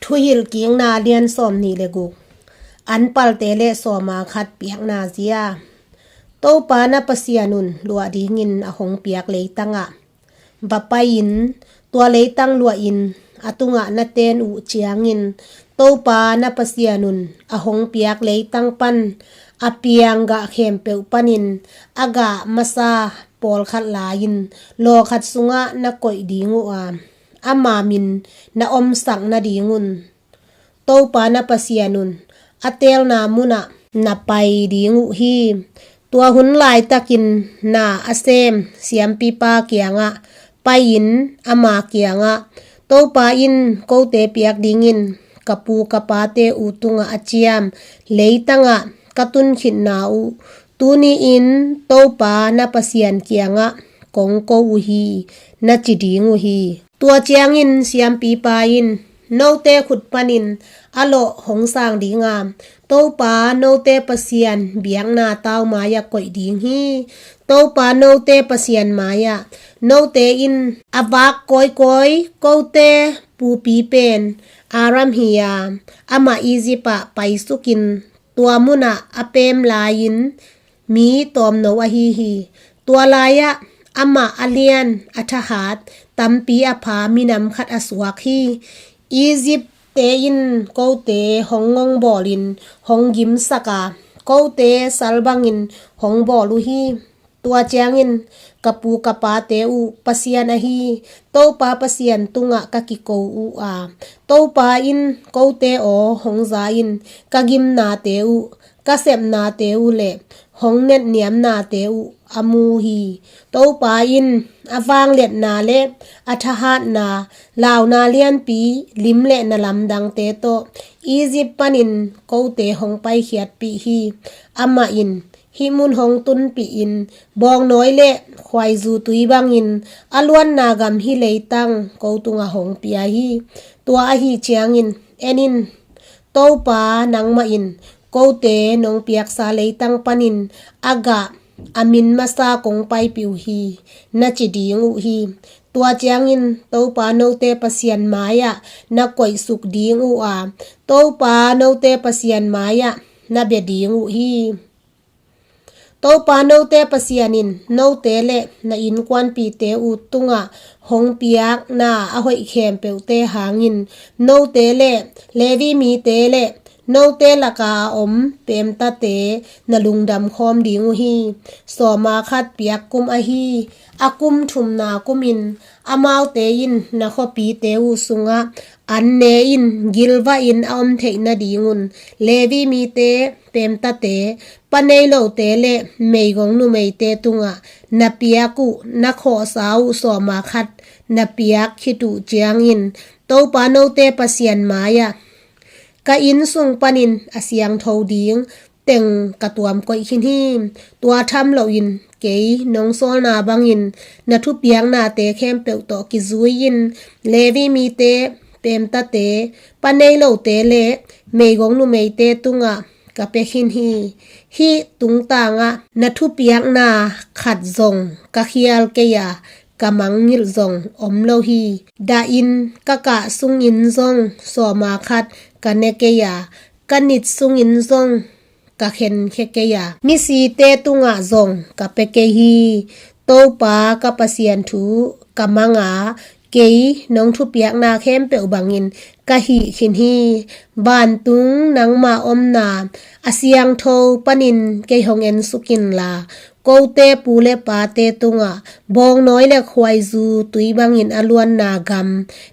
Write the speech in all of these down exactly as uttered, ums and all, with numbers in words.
Thuhilhkikna lian sawm nih le guk, an palte le sawma khat piakna zia. Topa na Pasian un luah dingin a hong piak leitangah va pai-in, tua leitang luahin a tungah na ten uh ciangin, Topa na Pasian un a hong piak leitang pan a piang gah khempeuh panin a gah masa pawlkhat la-in lawkhat sungah na koih ding uh a, ama min na omsak nadingun Topa na Pasian un a teelna munah na pai ding uh hi. Tua hun laitakin na a sem siampipa kiangah pai-in ama kiangah, Topa in kote piak dingin ka pu ka pate uh tungah a ciam leitangah ka tunkhitna uh tuni-in Topa na Pasian kiangah kong ko uh hi, na ci ding uh hi. Tua ciangin siampipa in, note khut panin a lawh hong sang dinga, Topa note Pasian biakna tau mai-ah koih ding hi. Topa note Pasian mai-ah note in a vak kawikawi kote pupi pen Aram hi-a, amah Egypt ah paisukin tua munah a pem lai-in mi tawmno ahi hi. Tua lai-ah amah a lian a thahat tampi a pha minam khat a suak hi. Egypt-te in kote hong ngongbawlin hong gimsak a, kote sal bangin hong bawl uh hi. Tua ciangin ka pu ka pate uh Pasian ahi Topa Pasian tungah ka kiko uh a, Topa in kote aw hong za-in ka gimnate uh, ka sepnate uh le hong netniamnate uh a mu hi. Topa in a vangliatna le a thahatna, launa lianpi, lim le na lamdangte tawh Egypt panin kote hong paikhiatpih hi. Amah in hih mun hong tunpihin bawngnawi le khuaizu tui bangin a luanna gam hih leitang ko tungah hong pia hi. Tua ahi ciangin, en in, Topa nangmah in kote nong piaksa leitang panin a gah a min masa kong paipih uh hi, na ci ding uh hi. Tua ciangin Topa note Pasian mai-ah na koihsuk ding uh a, Topa note Pasian mai-ah na bia ding uh hi. Topa note Pasian in note le na innkuanpihte uh tungah hong piakna a hoih khempeuhte hangin note le Levi mite le note laka a om pemtate na lungdam khawm ding uh hi. Sawma khat piak kum ahi a kum thumna kumin amaute in na khuapite uh sungah an ne-in gilvahin a om theih nadingun Levi mite, pemtate, pa nei lote le meigong numeite tungah na piak uh, na khawhsa uh sawma khat na piak khit uh ciangin Topa note Pasian mai-ah ka inn sung panin a siangtho ding teng ka tuam koih khin hi. Tua tham loin kei nong sawlna bangin na thupiaknate khempeuh tawh kizui-in Levi mite, pemtate, pa nei lote le meigong numeite tungah ka pia khin hi. Hih tungtangah na thupiakna khat zong ka khial kei a, ka mangngilh zong om lo hi. Dahin ka kah sungin zong sawma khat ka ne kei a, ka nit sungin zong ka khenkhia kei a, misite tungah zong ka pia kei hi. Topa ka Pasian thu ka mang a, kei nong thupiakna khempeuh bangin ka hih khin hi. Vantung nangma omna a siangtho panin kei hong ensuk inla, kote pu le pate tungah bawngnawi le khuaizu tui bangin a luanna gam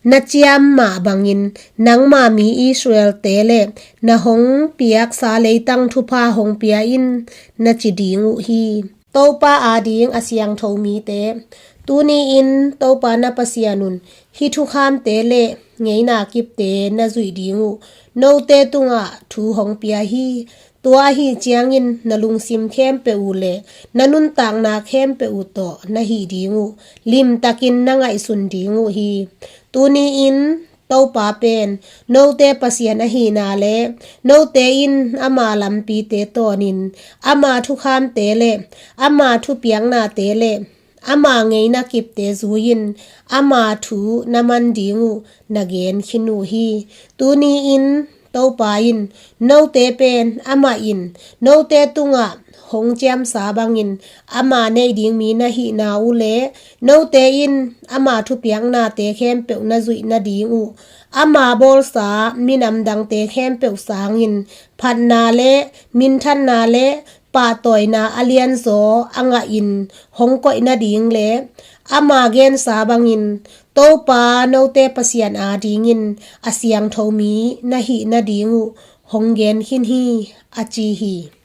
na ciam mah bangin nangma mi Israel-te le na hong piaksa leitang thupha hong pia in, na ci ding uh hi. Topa ading a siangtho mite, tuni-in Topa na Pasian un hih thukhamte le ngeina kipte na zuih ding uh note tungah thu hong pia hi. Tua ahi ciangin na lungsim khempeuh uh le na nuntakna khempeuh uh tawh na hih ding uh, limtakin na ngaihsun ding uh hi. Tuni-in Topa pen note Pasian ahihna le note in ama lampite tawnin ama thukhamte le ama thupiaknate le ama ngeina kipte zui-in ama thu na man ding uh na gen khin uh hi. Tuni-in Topa in, note pen amah in note tungah hong ciamsa bangin ama nei ding mi na hihna uh le note in ama thupiaknate khempeuh na zuih nading uh, ama bawlsa minam dangte khempeuh sangin phatna le minthanna le pahtawina a lianzaw a ngahin hong koih nading le ama gensa bangin Topa note Pasian adingin a siangtho mi na hih nading uh hong gen khin hi, a ci hi.